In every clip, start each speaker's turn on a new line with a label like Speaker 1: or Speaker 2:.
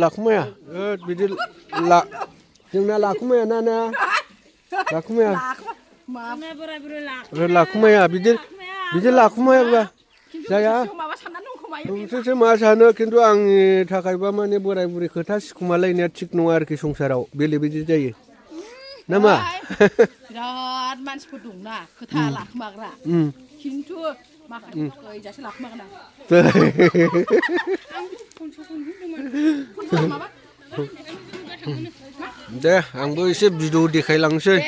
Speaker 1: लाखुमाया बिदि ला जोंना लाखुमाया ना लाखुमाया लाखुमाया बिदि लाखुमायाबा जाया नोंसोरसो मा सानो खिन्थु आंनि थाखायबा माने बोराय बुरै खोथा सिखुमालायनाया थिग नङा आरोखि संसाराव बेले बेजे जायो नामा
Speaker 2: बिराद मानसिफोर दंना खोथा लाखुमाग्रा खिन्थु माखासे गैजासो लाखुमागोन
Speaker 1: दे आंबो एसे भिडिअ देखायलांसै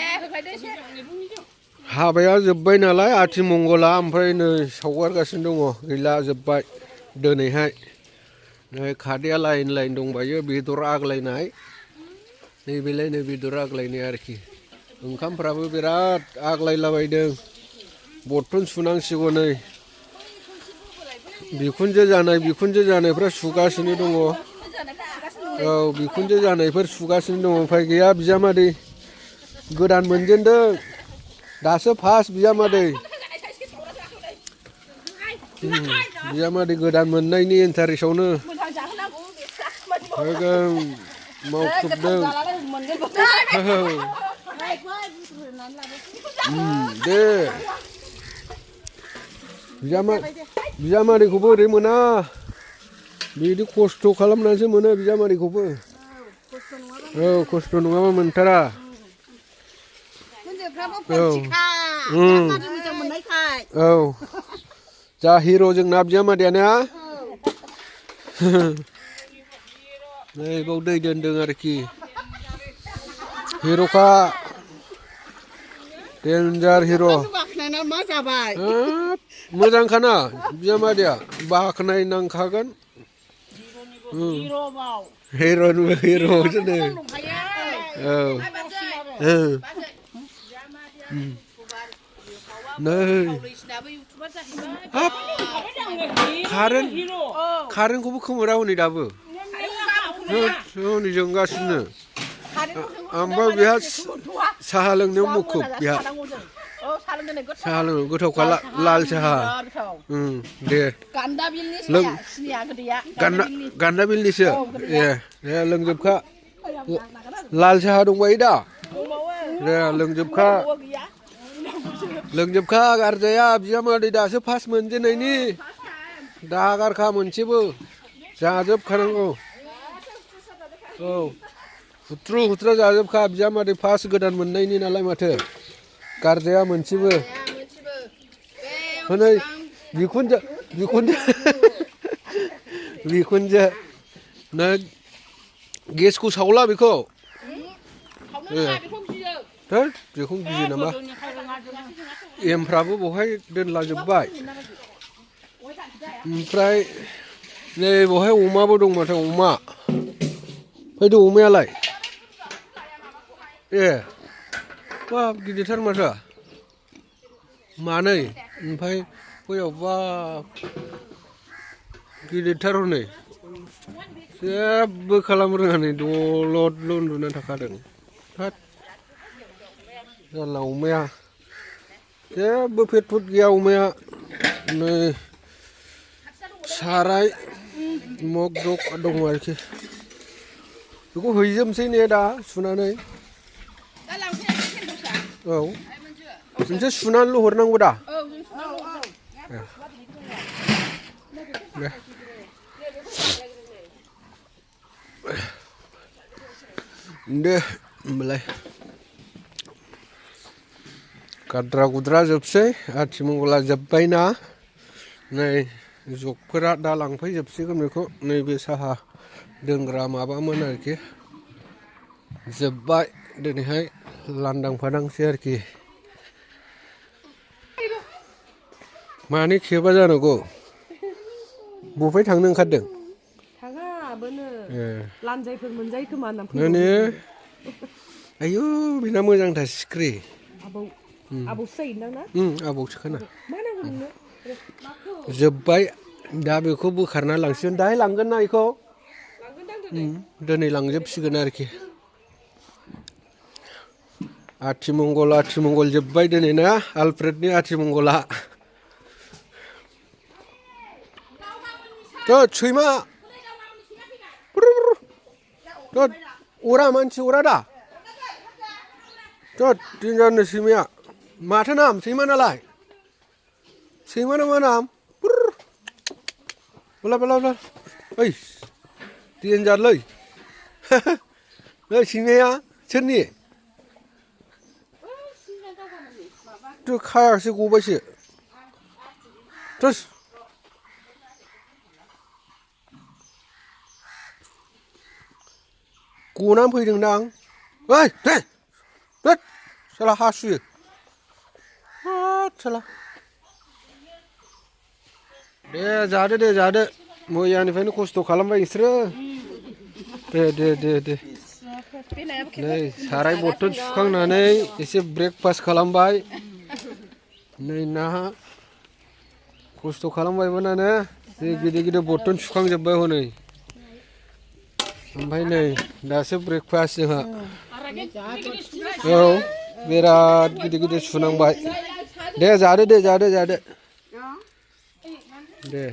Speaker 1: हाबाया जोब्बाय नालाय आथिमंगला ओमफ्राय नै सावगारगासिनो दङ गैला जोब्बाय दिनैहाय नै खादाया लाइन लाइन दंबायो बेदर आग्लायनाय नैबेलाय नै बेदर आग्लायनाय आरोखि ओंखामफ्राबो बिराद आग्लायलाबायदों बर्तन सुनांसिगौ नै बिखुनजो जानायफ्रा सुगासिनो दङ औ बिखुनजो जानायफोर सुगासिनो दङ उफाय गैया बिजामादै गोदान मोनजेनदों दासो फार्स्ट बिजामादै गोदान मोननायनि इन्टारेस्टआवनो मावख्रुबदों दे बिजामादैखौबो ओरै मोना बिदि खस्थ' खालामनानैसो मोनो बिजामादैखौबो औ खस्थ' नङाबा मोनथारा औ जा हिर' जोंना बिजामादैयानो नै बाव दै दोनदों आरोखि हिर'खा डेन्जार हिर' मोजांखाना बिजामादैया बाख्नायनांखागोन हिर'सो नै औ नै हाब कारेन्टखौबो खोमोरा हनै दाबो हनै जोंगासिनो ओमफ्राय बेहा साहा लोंनायाव मुखुब बेहा साहा लोंनो गोथावखा लाल साहा दे गान्दाबिलनिसो ए लोंजोबखा लाल साहा दंबायो दा दे लोंजोबखा गारजाया बिजामादै दासो फार्स्ट मोनजेननायनि दागारखा मोनसेबो जाजोबखानांगौ औ हुथ्रु जाजोबखा बिजामादै फार्स्ट गोदान मोननायनि नालाय माथो गारजाया मोनसेबो हनै बिखुनजो नों गेसखौ सावला बेखौ बेखौ गियो नामा एमफ्राबो बहाय दोनलाजोब्बाय ओमफ्राय नै बहाय अमाबो दं माथो अमा फैदो अमायालाय ए बाब गिदिरथार माथो मानै ओमफ्राय बैयावबा गिदिरथार हनै जेबो खालामनो रोङा नै दलदल' उन्दुना थाखादों जाला अमाया जेबो पेट फुट गैया अमाया नै साराय मग जग दङ आरोखि बेखौ हैजोबनोसै ने दा सुनानै औ नोंसोर सुनानैल' हरनांगौ दा दे होमबालाय गाद्रा गुद्रा जोबसै आथिमंगला जोब्बायना नै जगफोरा दा लांफैजोबसिगोन बेखौ नैबे साहा दोनग्रा माबामोन आरोखि जोब्बाय दिनैहाय लांदां फादांसै आरोखि मानि खेबा जानांगौ बबेहाय थांनो ओंखारदों
Speaker 2: लान्जायफोर मोनजायो खोमा
Speaker 1: होननानै आयु बेना मोजांथार सिख्रि
Speaker 2: आबौसो जायोदां ना
Speaker 1: आबौसो खोना जोब्बाय दा बेखौ बोखारना लांसिगोन दाहाय लांगोन ना बेखौ दिनै लांजोबसिगोन आरोखि आथिमंगल जोब्बाय दिनै ना आलफ्रेडनि आथिमंगला सैमा Tot, ura मानसि ura दा? Tot, tinggalnya sैमाया. माथो नाम सैमानालाय? सैमाना मा नाम? Bela bela bela. Oइ, देन्जारलै. नै सैमाया सोरनि? थ' खायासो गबायसो. थोस. गनानै फैदोंदां. ओइ, दे. दोद. साला हासुयो. हाट साला. दे जादो. मैयानिफ्रायनो खस्थ' खालामबाय नोंसोरो. दे. नै साराय बर्थन सुखांनानै एसे ब्रेकफास्ट खालामबाय. नै नाहा खस्थ' खालामबायमोनानो गिदिर बर्थन सुखांजोब्बाय हनै. ओमफ्राय नै दासो ब्रेकफास्ट जोंहा. औ बिराद गिदिर सुनांबाय. दे जादो. दे.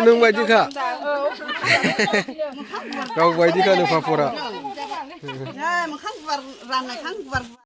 Speaker 1: नों बायदिखा गाव बायदिखानो पापरा